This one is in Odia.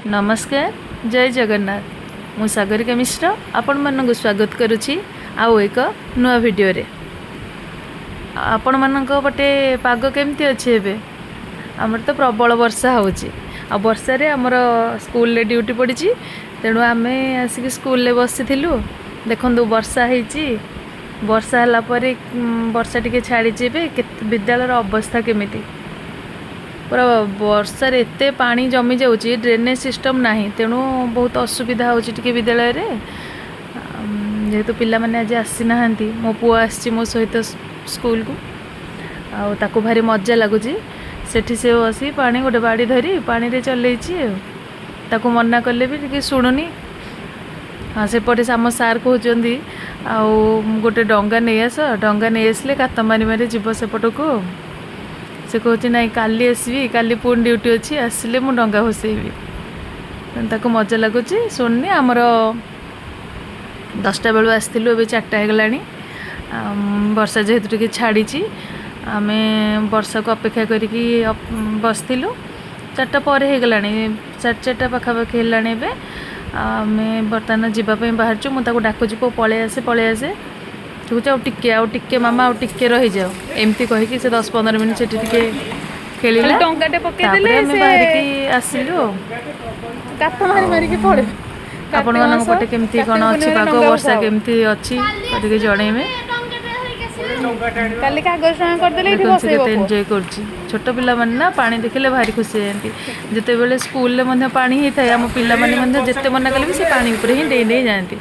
ନମସ୍କାର, ଜୟ ଜଗନ୍ନାଥ। ମୁଁ ସାଗରିକା ମିଶ୍ର ଆପଣମାନଙ୍କୁ ସ୍ୱାଗତ କରୁଛି ଆଉ ଏକ ନୂଆ ଭିଡ଼ିଓରେ। ଆପଣମାନଙ୍କ ପଟେ ପାଗ କେମିତି ଅଛି ଏବେ? ଆମର ତ ପ୍ରବଳ ବର୍ଷା ହେଉଛି ଆଉ ବର୍ଷାରେ ଆମର ସ୍କୁଲରେ ଡ୍ୟୁଟି ପଡ଼ିଛି। ତେଣୁ ଆମେ ଆସିକି ସ୍କୁଲରେ ବସିଥିଲୁ। ଦେଖନ୍ତୁ, ବର୍ଷା ହେଇଛି। ବର୍ଷା ହେଲା ପରେ ବର୍ଷା ଟିକେ ଛାଡ଼ିଛି ଏବେ। କେତେ ବିଦ୍ୟାଳୟର ଅବସ୍ଥା କେମିତି, ପୁରା ବର୍ଷାରେ ଏତେ ପାଣି ଜମି ଯାଉଛି। ଡ୍ରେନେଜ୍ ସିଷ୍ଟମ୍ ନାହିଁ, ତେଣୁ ବହୁତ ଅସୁବିଧା ହେଉଛି ଟିକେ ବିଦ୍ୟାଳୟରେ। ଯେହେତୁ ପିଲାମାନେ ଆଜି ଆସିନାହାନ୍ତି, ମୋ ପୁଅ ଆସିଛି ମୋ ସହିତ ସ୍କୁଲକୁ ଆଉ ତାକୁ ଭାରି ମଜା ଲାଗୁଛି। ସେଠି ସେ ବସି ପାଣି ଗୋଟେ ବାଡ଼ି ଧରି ପାଣିରେ ଚଲେଇଛି ଆଉ ତାକୁ ମନା କଲେ ବି ଟିକେ ଶୁଣୁନି। ହଁ, ସେପଟେ ଆମ ସାର୍ କହୁଛନ୍ତି, ଆଉ ଗୋଟେ ଡଙ୍ଗା ନେଇ ଆସ, ଡଙ୍ଗା ନେଇ ଆସିଲେ କାତ ମାରି ମାରି ଯିବ ସେପଟକୁ। ସେ କହୁଛି, ନାଇଁ, କାଲି ଆସିବି, କାଲି ପୁଣି ଡ୍ୟୁଟି ଅଛି, ଆସିଲେ ମୁଁ ଡଙ୍ଗା ଭସେଇବି। ତାକୁ ମଜା ଲାଗୁଛି, ଶୁଣୁନି। ଆମର 10ଟା ବେଳୁ ଆସିଥିଲୁ, ଏବେ 4ଟା ହେଇଗଲାଣି। ବର୍ଷା ଯେହେତୁ ଟିକେ ଛାଡ଼ିଛି, ଆମେ ବର୍ଷାକୁ ଅପେକ୍ଷା କରିକି ବସିଥିଲୁ। 4ଟା ପରେ ହେଇଗଲାଣି, 4:30 ପାଖାପାଖି ହେଲାଣି ଏବେ। ଆମେ ବର୍ତ୍ତମାନ ଯିବା ପାଇଁ ବାହାରିଛୁ। ମୁଁ ତାକୁ ଡାକୁଛି, ପୁଅ, ପଳେଇ ଆସେ, ପଳେଇ ଆସେ। ସେ କହୁଛି, ଆଉ ଟିକେ, ଆଉ ଟିକେ ମାମା, ଆଉ ଟିକେ ରହିଯାଅ। ଏମିତି କହିକି ସେ 10-15 ମିନିଟ୍ ସେଠି ଟିକେ ଖେଳିଲା। ଡଙ୍ଗାଟେ ପକେଇଦେଲେ ତାପରେ ଆମେ ସେ ବାହାରିକି ଆସିଲୁ ଆଉ। କାତ ମାରି ମାରିକି ପଳେଇବ। ଆପଣମାନଙ୍କ ପଟେ କେମିତି କ'ଣ ଅଛି ପାଗ, ବର୍ଷା କେମିତି ଅଛି, ଟିକେ ଜଣେଇବେ। କାଲି କାଗଜ ଟଙ୍କା କରିଦେଲେ ଏଇଠି ଦେଖନ୍ତୁ, ସେ ବସେଇବ କେତେ ପୁଅ। ଏନ୍ଜୟ କରୁଛି। ଛୋଟ ପିଲାମାନେ ନା, ପାଣି ଦେଖିଲେ ଭାରି ଖୁସି ହେଇଯାନ୍ତି। ଯେତେବେଳେ ସ୍କୁଲରେ ମଧ୍ୟ ପାଣି ହେଇଥାଏ, ଆମ ପିଲାମାନେ ମଧ୍ୟ ଯେତେ ମନା କଲେ ବି ସେ ପାଣି ଉପରେ ହିଁ ଡେଇଁ ଡେଇଁ ଯାଆନ୍ତି।